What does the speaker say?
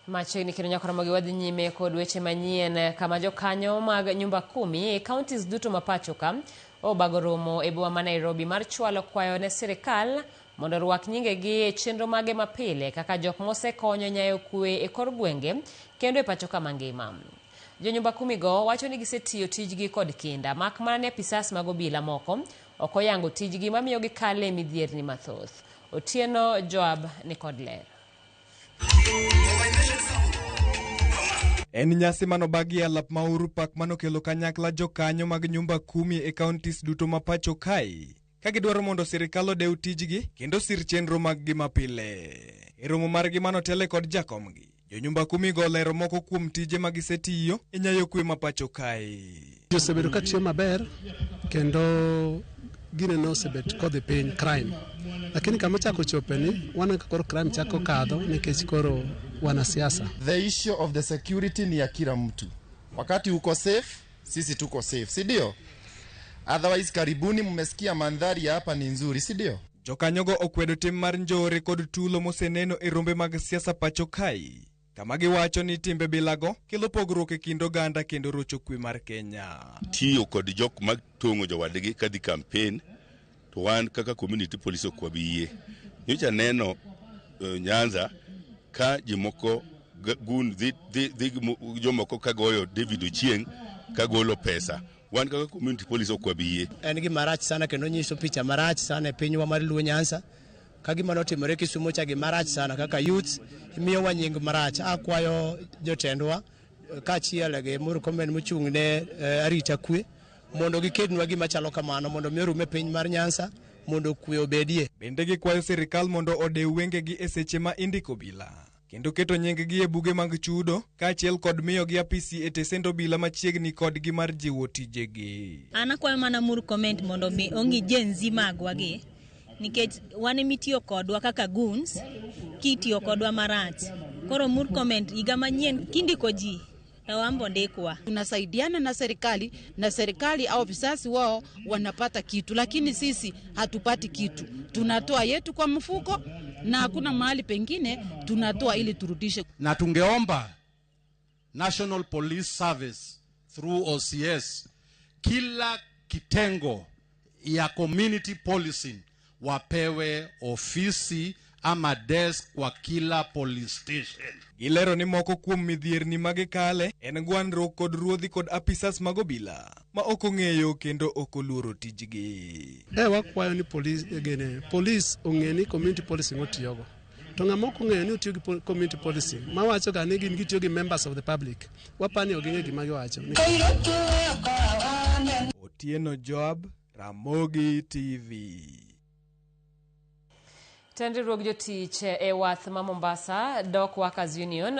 Machiegni kendo nyaka Ramogi wadhi nyime kod weche manyien kama jokanyo mag nyumba kumi e counties duto ma pacho ka obago romo e boma ma Nairobi mar chwalo kwayo ne sirikal mondo orwak nyingegi e chenro mage mapile kaka jok mosekonyo nyayo kwe e kor gwenge kendo e pacho ka mangima. Jo nyumba kumi go wacho ni gisetiyo tijgi kod kinda mak mana ni apisas mag obila moko ok oyango tijgi mamiyo gikale e midhierni mathoth. Otieno Joab ni kod ler. En nyasi manobagi e alap ma Uhuru Park manokelo kanyakla jokanyo mag nyumba kumi e counties duto ma pacho kae ka gidwaro mondo sirikal odew tijgi kendo sir chenro maggi mapile. E romo margi manotele kod jakomgi, jonyumba kumigo olero moko kuom tije ma gisetiyo e nyayo kwe ma pacho kae. Ji osebedo ka tiyo maber kendo gine no osebet kodhi piny crime, lakini kama chako chope ni waneno ka koro crime chako kadho nikech koro wanasiasa. The issue of the security ni ya kila mtu. Wakati uko safe, sisi tuko safe, si ndio? Otherwise, karibuni, mmesikia mandhari ya hapa ni nzuri, si ndio? Jokanyogo okwedo tim mar njore kod tulo moseneno e rombe mag siasa pacho kae, kama giwacho ni timbe bilago kelo pogruok e kind oganda kendo rocho kwe mar Kenya. Tiyo kod jok ma tong'o jowadgi kadhi campaign to wan kaka community police ok wabi yie. Nyocha neno Nyanza ka jomoko gun dhi, dhi, dhi jomoko ka goyo David Ochieng ka golo pesa. Wan kaka community police ok wabi yie. En gima rach sana kendo nyiso picha marach sana e pinywa mar Luo Nyanza. Ka gima notimore Kisumu cha gima rach sana kaka youths imiyowa nying marach. Akwayo jotendwa kaachiel gi Murkomen mochung' ne arita kwe mondo gikednwa gima chalo kamano mondo mi orum e piny mar Nyanza mondo kwe obedie. Bende gikwayo sirikal mondo odew wengegi e seche ma indiko obila kendo keto nying-gi e buge mag chudo kaachiel kod miyogi apisi e tesend obila machiegni kodgi mar jiwo tijegi. An akwayo mana Murkomen mondo mi ong'i Gen Z magwa gi nikech wan emitiyo kodwa kaka goons kitiyo kodwa marach. Koro Murkomen higa manyien kindiko ji to wan ndikwa. Tunasaidiana na serikali na serikali au visasi wao wanapata kitu, lakini sisi hatupati kitu. Tunatoa yetu kwa mfuko na hakuna mahali pengine tunatoa ili turudishe. Na tungeomba National Police Service through OCS, kila kitengo ya community policing wapewe ofisi ama desk kwa kila police station. Gilero ni moko kuom midhierni ma gikale en gwandruok kod ruodhi kod apisas mag obila ma ok ong'eyo kendo ok oluoro tijgi. Wakwayo ni police, gene, police ong'e ni community policing otiyogo. To ng'ama ok ong'eyo ni otiyo gi community policing, mawacho ga ni gin gitiyo gi members of the public, wapani ok ging'e gima giwacho. Otieno Joab, Ramogi TV. Tend riwruog jotich e wath ma Mombasa, Dock Workers Union.